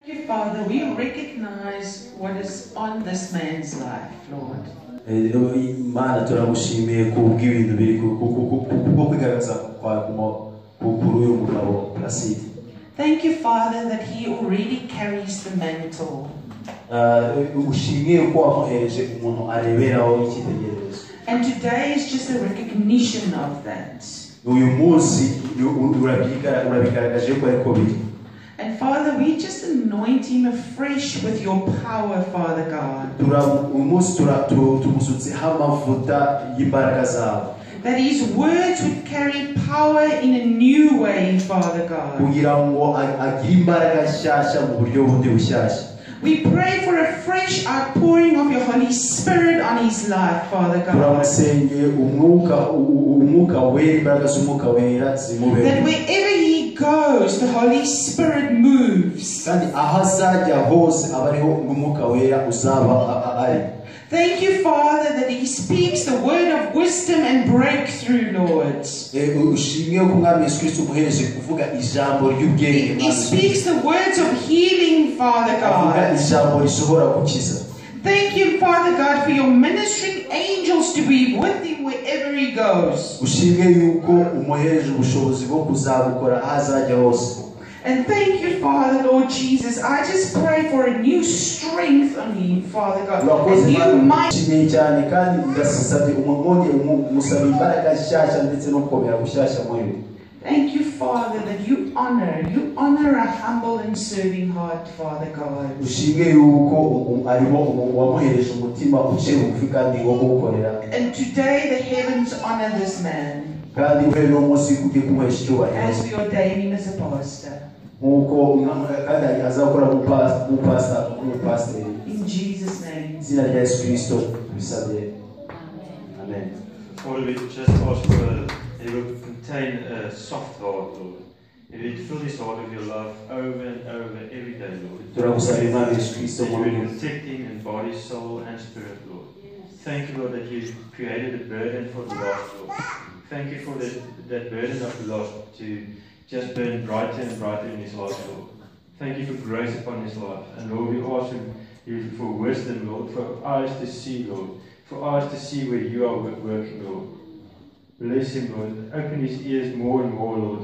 Thank you, Father, we recognize what is on this man's life, Lord. Imana turamushimiye kubw'ibintu biri kubwo kwigaragaza kuri uyu mugabo Placide. Thank you, Father, that he already carries the mantle. Ushimiye ko wamuhereje umuntu areberaho icyitegererezo. And today is just a recognition of that. Uyu munsi urabigaragaje ko ariko biri. And Father, we just anoint him afresh with your power, Father God. That his words would carry power in a new way, Father God. We pray for a fresh outpouring of your Holy Spirit on his life, Father God. That wherever he goes, the Holy Spirit moves. Thank you, Father, that he speaks the word of wisdom and breakthrough, Lord. He speaks the words of healing, Father God. Thank you, Father God, for your ministering angels to be with him wherever he goes. And thank you, Father, Lord Jesus. I just pray for a new strength on him, Father God. A new might. Thank you, Father, that you honor a humble and serving heart, Father God. And today the heavens honor this man as we ordain him as a pastor. In Jesus' name. Amen. Father, we just ask for it will contain a soft heart, Lord. It will fill his heart with your love over and over every day, Lord. That you will protect him in body, soul, and spirit, Lord. Thank you, Lord, that you created a burden for the lost, Lord. Thank you for that burden of the lost to just burn brighter and brighter in his life, Lord. Thank you for grace upon his life. And Lord, we ask you for wisdom, Lord, for eyes to see, Lord, for eyes to see where you are working, Lord. Bless him, Lord. Open his ears more and more, Lord.